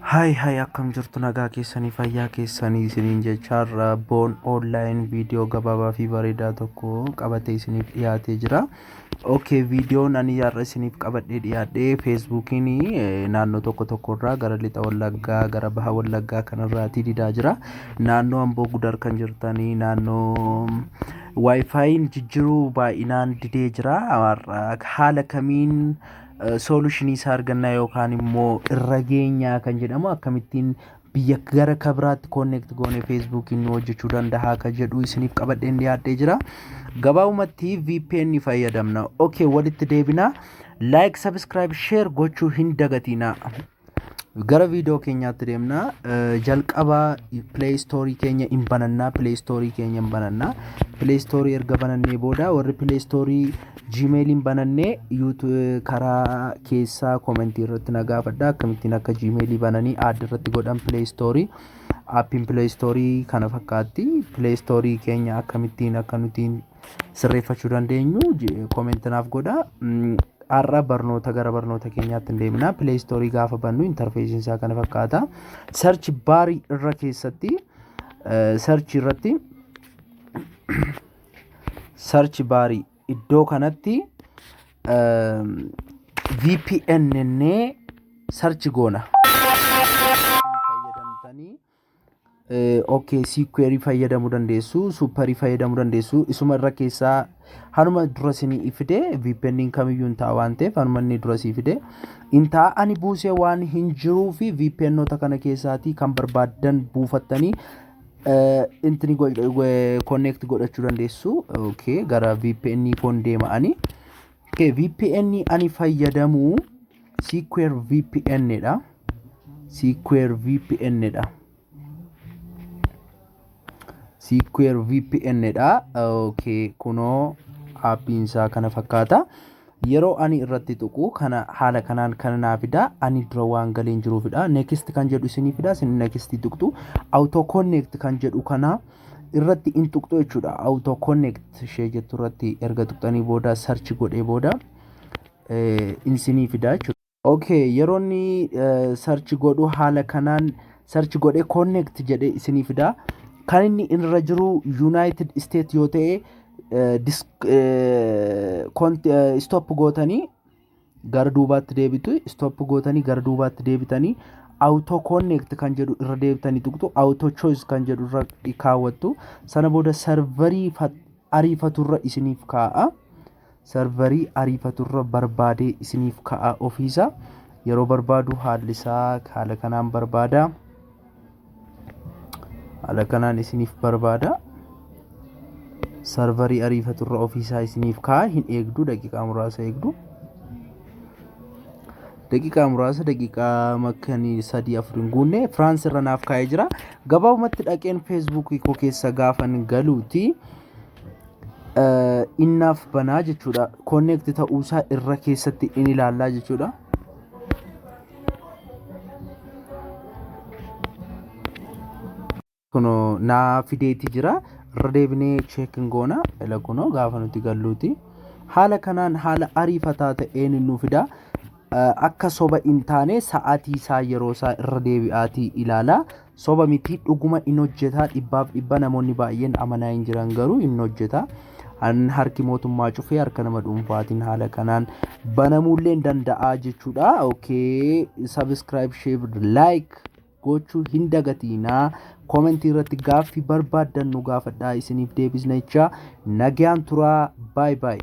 Hi hi, akkam jirtu? Nagaa keessanii, fayyaa keessanii isiniin jechaarra Boon Online viidiyoo gabaabaa fi bareedaa tokko qabatee isiniif dhiyaatee jira. Okay, viidiyoon ani har'a isiniif qabadhee dhiyaadhee Feesbuukiin naannoo tokko tokkorraa gara lixa Wallaggaa, gara baha Wallaggaa kanarraatii didaa jira. Naannoo Amboo Gudar kan jirtanii, naannoo Wi-Fiin jijjiiruu baay'inaan didee jira. Haala kamiin solution isaa argannaa yookaan immoo irra geenyaa kan jedhamu, akkamittiin biyya gara kabiraatti connect goone Feesbuukiin nu hojjechuu danda'a kan jedhu isiniif qabadheen dhiyaadhee jira. Gabaabumatti VPN fayyadamna. Okay, walitti deebina. Like, subscribe, share gochuu hin dagatinaa. Gara viidiyoo keenyaatti deemna. Jalqaba Play Store keenya hin banannaa. Play Store keenya hin banannaa. Play Store erga banannee booda, warri Play Store Gmail hin banannee YouTube karaa keessaa komentii irratti na gaafadha. Akkamittiin akka Gmail bananii add irratti godhan Play Store. Appiin Play Store kana fakkaatti. Play Store keenya akkamittiin akka nuti sirreeffachuu dandeenyu comment naaf godha. Har'a barnoota gara barnoota keenyaatti hin deemna. Play Store gaafa bannu interfaceiin isaa kana fakkaata. Search barii irra keessatti, search irratti, search barii iddoo kanatti VPN jennee search goona. Fayyadamtanii, okay, Sequery fayyadamuu dandeessu, Superii fayyadamuu dandeessu. Isuma irra keessaa hanuma dura isinii fide, VPN kamiyyuu hin ta'a waan ta'eef, hanuma inni dura sii fide hin ta'a. Ani buusee waan hin jiruu fi VPNoota kana keessaatii kan barbaaddan buufattanii intini connect godhachuu dandeessu. Okay, gara VPN koon deema ani. Okay, VPN ani fayyadamu Secure VPN dha. Secure VPN dha. Secure VPN dha. Okay, kunoo appiin isaa kana fakkaata. Yeroo ani irratti tuqu kana haala kanaan kana naa fida. Ani dura waan galeen jiruufidha. Next kan jedhu isinii fida. Isin next tuqxu. Auto connect kan jedhu kana irratti in tuqxu jechuudha. Auto connect ishee jettu irratti erga tuqxanii booda, search godhee booda isinii fida jechuudha. Okay, yeroo inni search godhu haala kanaan search godhee connect jedhee isinii fida. Kan inni irra jiru United States yoo ta'e, stop gootanii gara duubaatti deebitu. Stop gootanii gara duubaatti deebitanii auto connect kan jedhu irra deebitanii tuqxu. Auto choice kan jedhu irra kaawwattu. Sana booda serverii ariifaturra isiniif kaa'a. Serverii ariifaturra barbaadee isiniif kaa'a ofiisa. Yeroo barbaadu haalli isaa haala kanaan barbaada. Haala kanaan isiniif barbaada. Serverii ariifaturra ofiisaa isiniif kaa'a. Hin eegdu, daqiiqaa muraasa eegdu. Daqiiqaa muraasa, daqiiqaa makkanii 3 4 hin guunne Firaans irra naaf kaa'ee jira. Gabaabumatti dhaqeen Feesbuukii koo keessa gaafan galuuti innaaf banaa jechuudha. Connect ta'uusaa irra keessatti in ilaallaa jechuudha. Kunoo naa fideeti jira. Irra deebinee check goona. Ila kunoo gaafa nuti galluuti. Haala kanaan haala ariifataa ta'een nu fida. Akka soba hin taane sa'aatii isaa, yeroo isaa irra deebi'aatii ilaala. Soba miti, dhuguma in hojjeta 100%. Namoonni baay'een amanaa hin jiran, garuu in hojjeta. Harki mootummaa cufee harka nama dhuunfaatiin haala kanaan banamuullee hin danda'a jechuudha. Okay, subscribe, share, like gochuu hin dagatiinaa. Commentii irratti gaaffii barbaaddan nu gaafadhaa, isiniif deebisna jechaa nagaan turaa. Bye bye.